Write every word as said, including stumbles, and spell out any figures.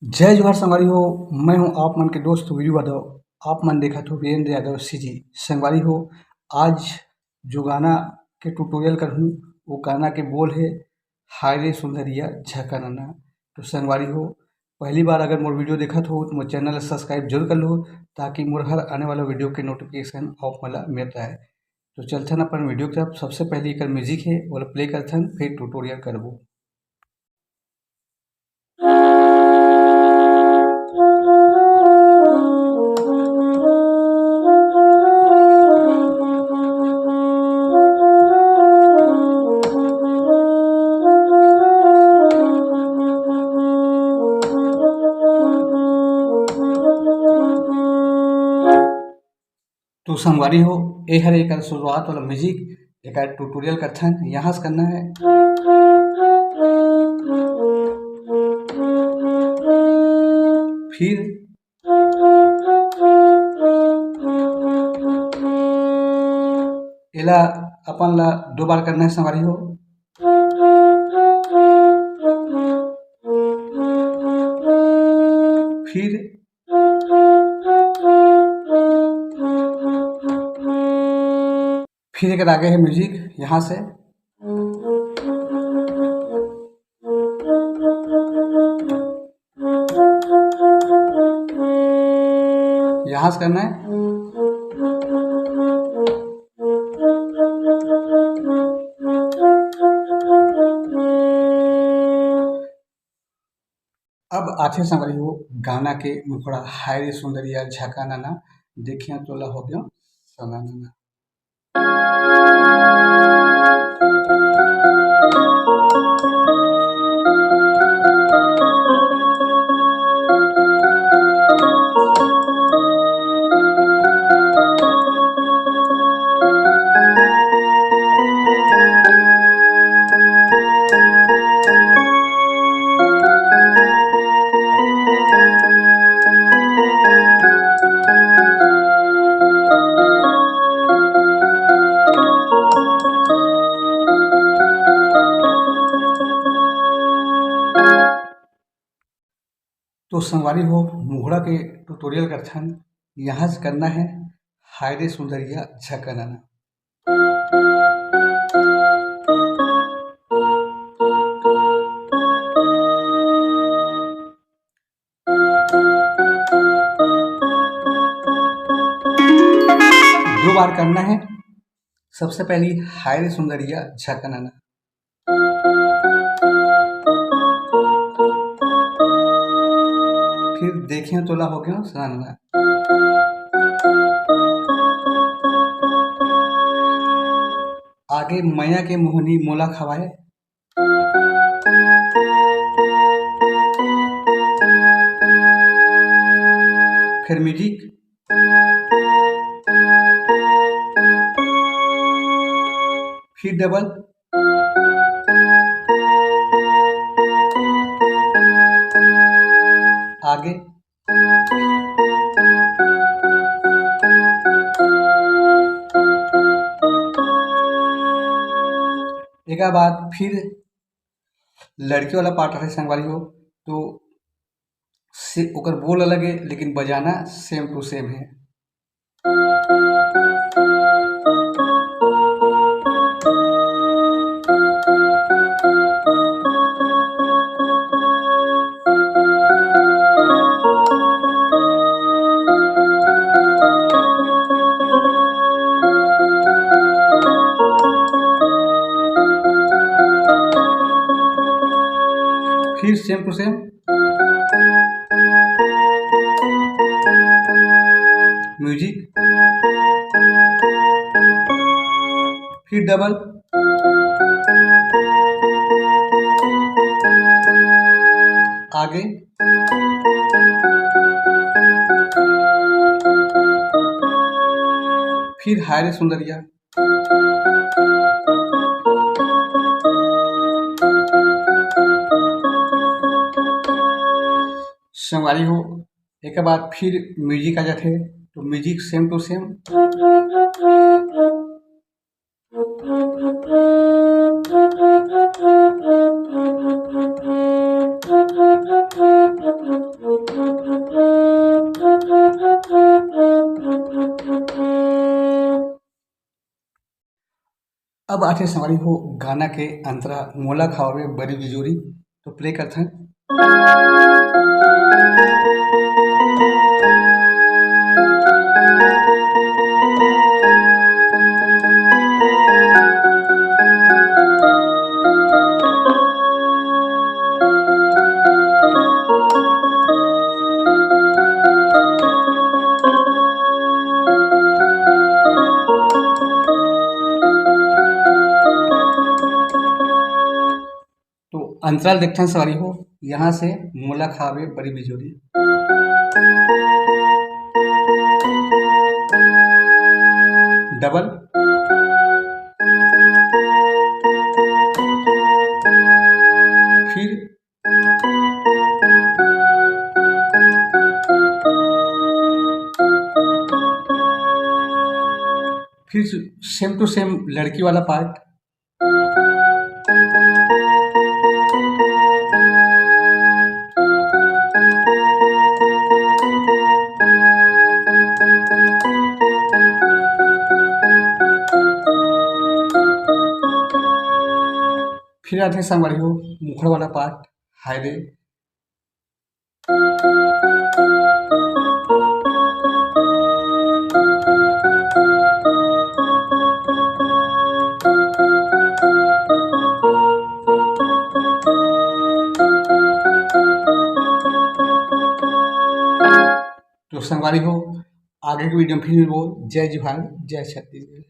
जय जोहार संगवारी हो, मैं हूं आप मन के दोस्त वीरू यादव। आप मन देखत हो वीरेंद्र यादव सीजी। संगवारी हो, आज जो गाना के ट्यूटोरियल करहूं, वो गाना के बोल है हाय रे सुंदरिया झका नना। तो संगवारी हो, पहली बार अगर मोर वीडियो देखत हो तो मोर चैनल ला सब्सक्राइब जरूर कर लो, ताकि मोर हर आने वाला वीडियो के नोटिफिकेशन आप मन ला मिलत रहे। तो चलथन अपन वीडियो की तरफ। सबसे पहले एकर म्यूजिक है, ओला प्ले करथन, फिर ट्यूटोरियल करबो। तो संगवारी हो, ए हर एकर शुरुआत वाला म्यूजिक, एकर ट्यूटोरियल करथन। यहाँ से करना है, फिर एला अपन ला दो बार करना है संगवारी हो। फिर फिर एक आगे है म्यूजिक, यहाँ से, यहाँ से करना है। अब आथे संगवारी हो गाना के मुखड़ा, हाय रे सुंदरिया झका नना, देखिया तोला हो गयो सना नना। तो संगवारी हो, मुखड़ा के ट्यूटोरियल करथन। यहाँ से करना है हाय रे सुंदरिया झका नना। दो बार करना है। सबसे पहली हाय रे सुंदरिया झका नना। फिर देखिया तोला हो गयो सना नना। आगे मया के मोहनी मोला खवाए। फिर म्यूजिक। फिर डबल। आगे। एकर बाद फिर लड़की वाला पार्ट रहे संगवारी हो, तो से ओकर बोल अलग है, लेकिन बजाना सेम टू सेम है। फिर सेम टू सेम। म्यूजिक। फिर डबल। आगे। फिर हाय रे सुंदरिया। संगवारी हो, एक बाद फिर म्यूजिक आ जाथे, तो म्यूजिक सेम टू सेम। अब आथे संगवारी हो गाना के अंतरा, मोला खावे बरी बिजोरी। तो प्ले करथन। तो अंतराल देखथन संगवारी हो, यहाँ से मोला खावे बरी बिजोरी। डबल। फिर फिर same to same लड़की वाला पार्ट। फिर आथे संगवारी हो मुखड़ा वाला पार्ट, हाय रे। तो संगवारी हो, आगे के वीडियो में फिर मिलबो। जय जोहार, जय छत्तीसगढ़।